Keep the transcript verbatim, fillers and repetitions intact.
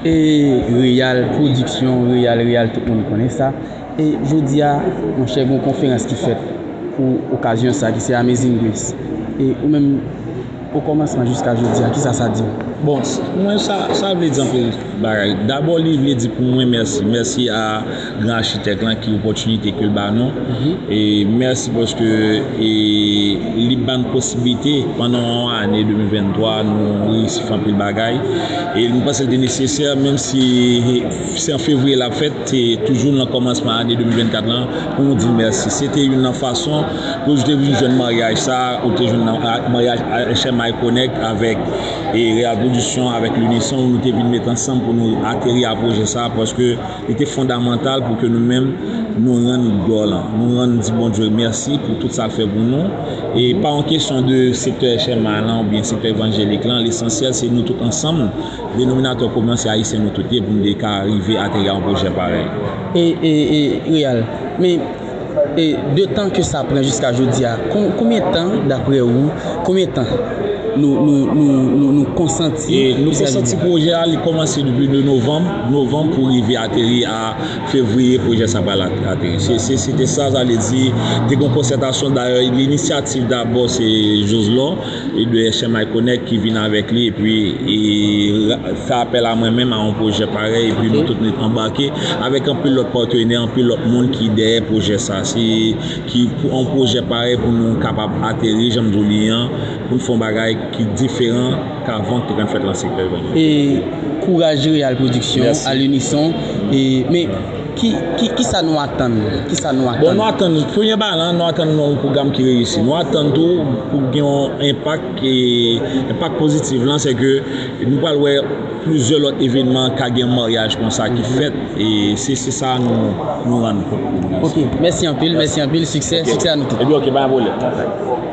E Real Production, Real, Real, tout moun konnen sa. E jodi a, monchè, gen yon konferans ki fèt pou okazyon sa, ki se Amazing Grace. E ou menm, o kòmansman jiska jodi a, kisa sa di w? Bon, s- mwen, sa, sa vle di anpil bagay. Dabò, li vle di pou mwen mèsi. Mèsi a gran achitèk lan ki opòtinite ke l ba nou. E mèsi paske e, li ban n posiblite pandan yon ane de mil venntwa, nou reyisi fè anpil bagay. E nou panse l te nesesè, menm si se an fevriye l ap fèt, se toujou nan kòmansman ane de mil vennkat lan, pou nou di l mèsi. Se te youn nan fason pou ou te vin jwenn maryaj sa, ou te jwenn nan a- maryaj a- H M I Connect avèk e Real Production, avèk Lunison, nou te vin met ansanm pou nou ateri a pwojè sa, paske li te fondamantal pou ke nou menm, nou rann glwa lan, nou rann di Bondye mèsi pou tout sa l fè pou nou. E pa yon kesyon de sektè H M I lan oubyen sektè evanjelik lan, lesansyèl se nou tout ansanm, denominatè komen se ayisyen nou tout ye pou nou te ka rive ateri a yon pwojè parèy. E, e, e, Real, men e, de tan ke sa pran jiska jodi a, kon- konbyen tan, daprè ou, konbyen tan nou, nou, nou, nou, nou konsanti E nou konsanti pwojè a, li kòmanse depi de novanm, novanm pou rive ateri a fevriye, pwojè sa pral at- ateri. Se, se, se te sa, sa vle di, te gen konsètasyon, dayè, linisyativ dabò se Joslor e de H M I Connect ki vin avèk li, epi e, ra- fè apèl a mwen menm a yon pwojè parèy, epi nou tout nou anbake avèk anpil lòt patnè, anpil lòt moun ki dèyè pwojè sa. Se ki pou yon pwojè parèy pou nou kapab ateri, jan m di w li an, pou n fè yon bagay ki diferan k avan ki te konn fèt nan sektè evanjelik. E kouraj Real Production, Mèsi. A Lunison, e, men ki, ki, kisa nou atann? Kisa nou Bon, atann? Nou atann, premye bagay lan, nou atann yon pwogram ki reyisi. Nou atann tou pou gen yon enpak, e enpak pozitif lan, se ke nou pral wè plizyè lòt evènman ka gen maryaj konsa ki fèt, e se, se sa nou, nou rann kont pou nou. Ok, mèsi anpil, mèsi anpil, siksè, siksè a nou tout. Ebyen, ok, pa gen pwoblèm.